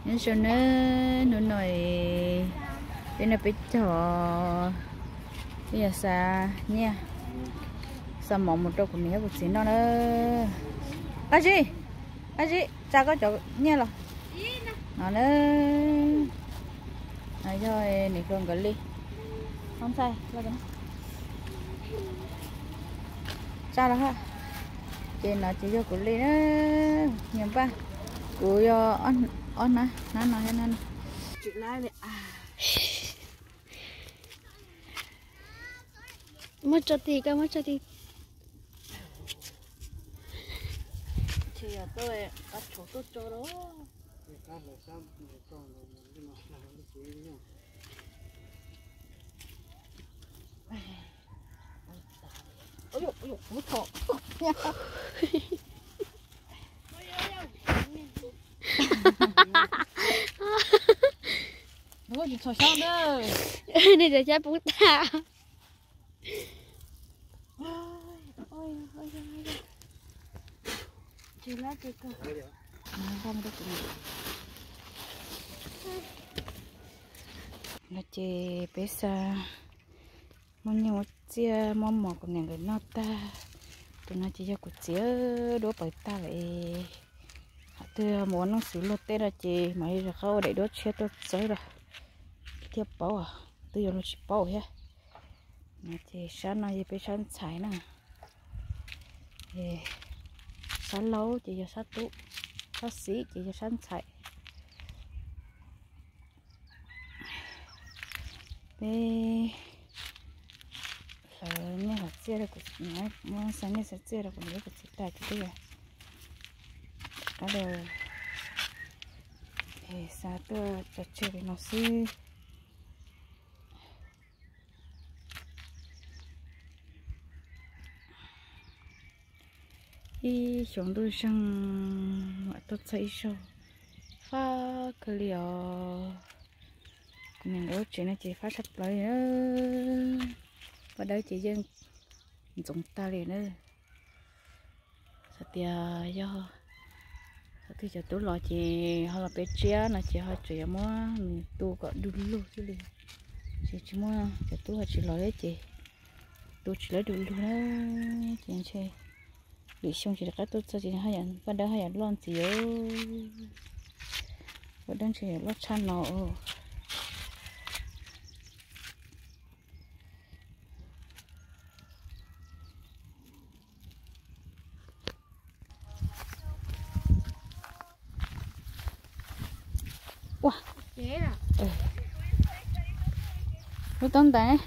Nyob zoo na, hnub no peb noj peb caug, peb yog xa nyiaj, xa mov mus rau kuv niam thiab kuv txiv noj na. Qab Zib, Qab Zib, tsa koj cov nyiaj los no na. No yog niam hluas nkawd li. Tsa los ha. Ces no ces yog kuv li na, nyias npaj. Kuv yog ob hnab, hnab no thiab hnab no. Muab tso tid, koj muab tso tid. Nej cov xyab poob tag. No ces peb xa muab nyiaj muab txiaj muab mov kuv niam nkawd noj tag. Tus no ces yog kuv txiv, duab pawv tag lawm. Qhov twg mus ua noog xwb luag tej no ces mam li rov qab ua daim duab tshiab tuaj txawb los thiaj paub, twb yuav luag tsis paub thiab. No ces sab no yog peb sab ntxhais na. Sab laug ces yog sab tub, sab xis ces yog sab ntxhais. Peb hlawv nyiaj hlawv txiaj rau kuv, muab xa nyiaj xa txiaj rau kuv niam kuv txiv tag ces twb yog rov qab los xa tuaj tso tseg li no xwb. Ib xyoo ntuj zeeg mam tuaj txog ib zaug, fab kawg li os. Kuv niam nkawd lub tsev no ces fab tshaj plaws li na. Paj dawb ces yeej ntxoov tag li na. Txawm tias yog thaum twg cov tub los ces ho los peb tsiab no ces ho tseem yuav muab nws tu kom du lug thiaj li. Ces tsis muaj, cov tub ho tsis los thiab ces tu tsis lawv du lug na. Ces ntshe lwm xyoo ces rov qab tuaj txog ces paj dawb ho yuav loj ntxiv. Paj dawb ntshe yuav loj tshaj no. Ua, lub taub ntais.